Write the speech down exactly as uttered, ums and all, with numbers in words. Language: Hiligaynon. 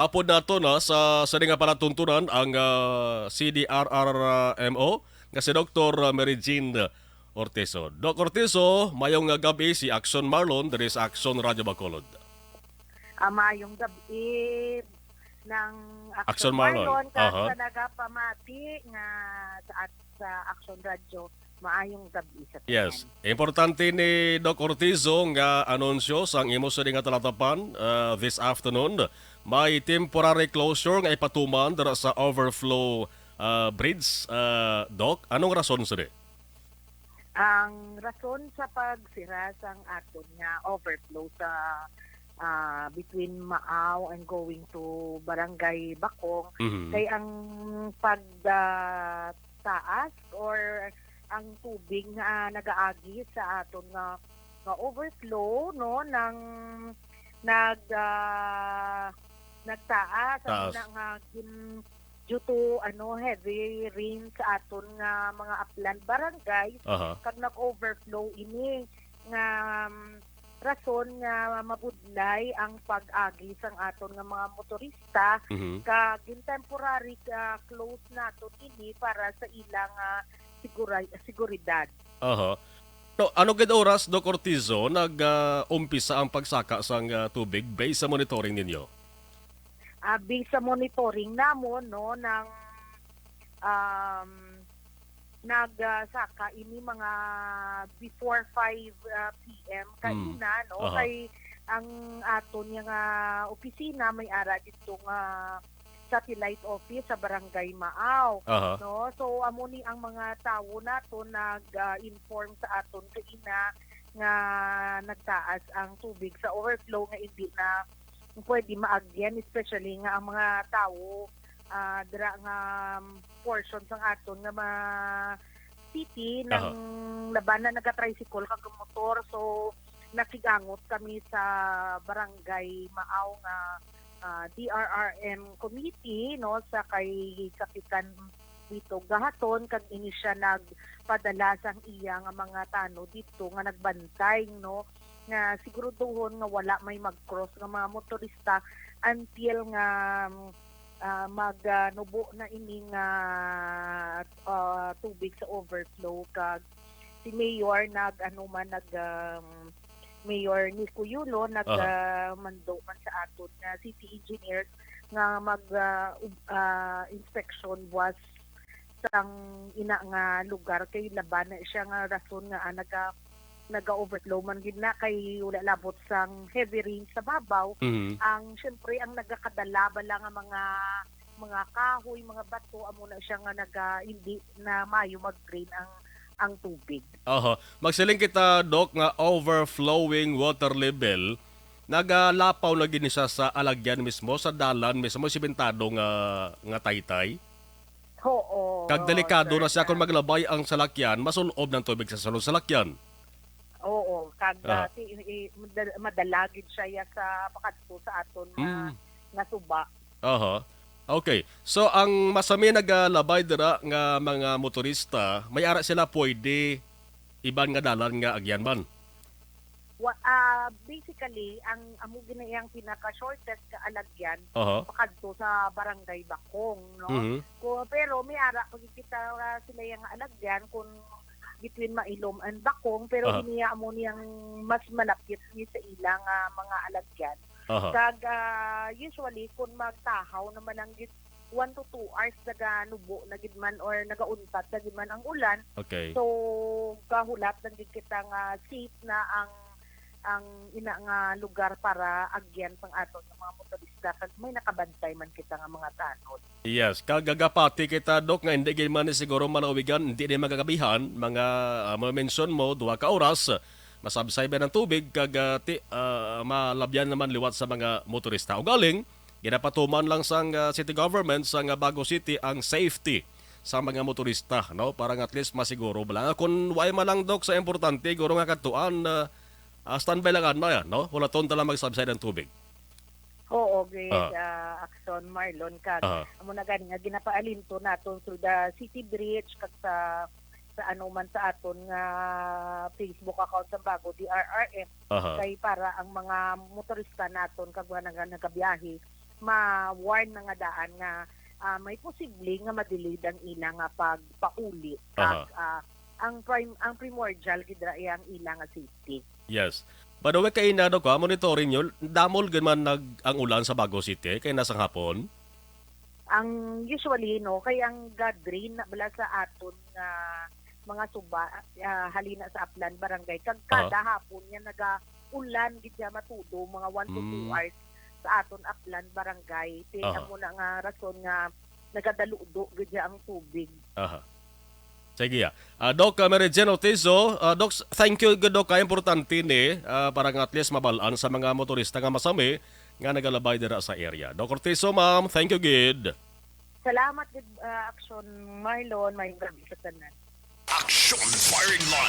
Apod nato na sa sini nga palatuntunan ang, ah, C D R R M O nga si Doktor Mary Jean Ortizo. Doc Ortizo, mayong, ah, gab-i, si Action Marlon diri sa Action Radio Bacolod. Ah, mayong gab-i ng Action Action Marlon. Marlon, kag Aha. sa nagapamati nga sa at-, sa Action Radio, maayong gab-i sa Yes. tanan. Importante ni Doc Ortizo nga anunsyo sang imo sini nga talatapan, ah, this afternoon. May temporary closure nga ipatuman dira sa overflow, ah, bridge, ah, Doc. Anong rason sini? Ang rason sa pagsira sang aton nga overflow sa, ah, between Maaw and going to Barangay Bakong Mhm. kay ang pag, ah, taas or ang tubig nga nagaagi sa aton nga, nga overflow, no, nang nag, ah, nagtaas, ano Taas. na nga gin-, due to, ano, heavy rain sa aton nga mga upland barangay, Aha. kag nag-overflow ini nga, um, rason nga mabudlay ang pag-agi sang aton nga mga motorista, Mhm. kag gin-temporary, ah, close naton ini para sa ilang, ah, sigura-, seguridad. Aha. No, ano gid oras, Doc Ortizo, nag, ah, umpisa ang pagsaka sang, ah, tubig based sa monitoring ninyo? Ah, based sa monitoring namon, no, nang, um, nag, ah, saka ini mga before five, ah, P M Mm. kaina, no? Aha. Kay ang aton nga opisina may ara dito nga satellite office sa Barangay Maaw, Aha. no? So, amo ni ang mga tawo nato nag, ah, inform sa aton kaina nga nagtaas ang tubig sa overflow nga hindi na pwede maagyan, especially nga ang mga tawo, ah, dira nga, um, portion sang aton nga ma-, city Aha. nang labanan naga-tricycle kag motor. So, nakigangot kami sa Barangay Maaw nga, ah, D R R M committee, no, sa kay Kapitan Vito Gahaton, kag ini siya nagpadala sang iya nga mga tanod dito nga nagbantay, no, nga siguraduhon nga wala may mag-cross nga mga motorista until nga, ah, mag, ah, nubo na ini nga, ah, tubig sa overflow. Kag si Mayor nag, ano man, nag, um, Mayor Nico Yulo nag, Aha. ah, mando man sa aton nga city engineers nga mag, ah, ub-, ah, inspection buwas sang ina nga lugar kay labanan siya nga rason nga, ah, naga-, naga-overflow man gid na kay wala labot sang heavy rain sa babaw. Mhm. Ang, syempre, ang nagakadala bala nga mga, mga kahoy, mga bato, amo na siya nga naga-, hindi na maayo mag-drain ang, ang tubig. Oho. Magsiling kita, Doc, nga overflowing water level, nagalapaw na gid ni siya sa alagyan mismo, sa dalan mismo, simentado nga, nga taytay? Oo, Kag delikado sir, na siya kung kag maglabay ang salakyan, masul-ob ng tubig sa sulod salakyan. Oo, kag, Ah. ah, ti-, i-, madal-, madala gid siya ya sa pakadto sa aton nga, Mm. nga suba. Aha. Okay. So, ang masami nagalabay dira nga mga motorista, may ara sila pwede iban nga dalan nga agyan man? Wa-, ah, basically, ang amo gina iyang pinaka-shortest nga alagyan, Aha. pakadto sa Barangay Bakong, no? Mhm. Ko-, pero may ara pa gid kita, ah, sila yang alagyan kung between Mailom and Bakong, pero Aha. ini amo niyang mas malapit ni sa ila nga mga alagyan. Aha. Kag, ah, usually, kung magtahaw naman ang git-, one to two hours naganubo na gid man or nagauntat na gid man ang ulan. Okay. So, gahulat lang gid kita nga safe na ang, ang ina nga lugar para agyan sang aton nga mga motorista kag may nakabantay man kita nga mga tanod. Yes, kag gagapati kita, Dok, nga hindi gid man ni siguro malawigan, hindi ni magagabihan, mga, ah, mga mention mo, duha ka oras, masabsay ba ng tubig, kag, ah, ti-, ah, malabyan naman liwat sa mga motorista. Ugaling, ginapatuman lang sang, ah, city government sang, ah, Bago City ang safety sa mga motorista, no? Para nga at least masiguro ba lang. Kung way man lang, Dok, sa importante, guro nga katuan, ah, ah, standby lang, ano, yan, no? Hulaton ta lang magsabsay ng tubig. Oo, great, Ah. ah, Action, Marlon, kag Aha. amo na gani nga ginapaalinto naton through the city bridge kag sa, sa ano man sa aton nga Facebook account sa Bago D R R M, Aha. kay para ang mga motorista naton kag mga naga-, nagabiyahe, ma-warn na nga daan nga, ah, may posible nga ma-delayed ang ila nga pagpauli. Kag, Aha. ah, ang prim-, ang primordial gid ra iya ang ila nga safety. Yes. By the way, kay ina, Doc, ha, monitoring nyo, damol gid man nag-, ang ulan sa Bago City, kay nasang hapon? Ang usually, no, kay ang ga-drain na bala sa aton nga mga suba, ah, halina sa Aplan Barangay. Kag Aha. kada hapon nga naga-ulan gid siya matudo, mga one to two Mm. hours sa aton Aplan Barangay. Ti Aha. amo na nga rason nga nagadaludo gid siya ang tubig. Aha. Sige, ah. Ah, Doc, ah, Mary Jane Ortizo, ah, Doc, thank you gid, Doc, kay importante ni, ah, para nga at least mabal-an sa mga motorista nga masami nga nagalabay dira sa area. Doc Ortizo, ma'am, thank you gid. Salamat gid, ah, Action Marlon, may gabi sa tanan. Action Firing Line.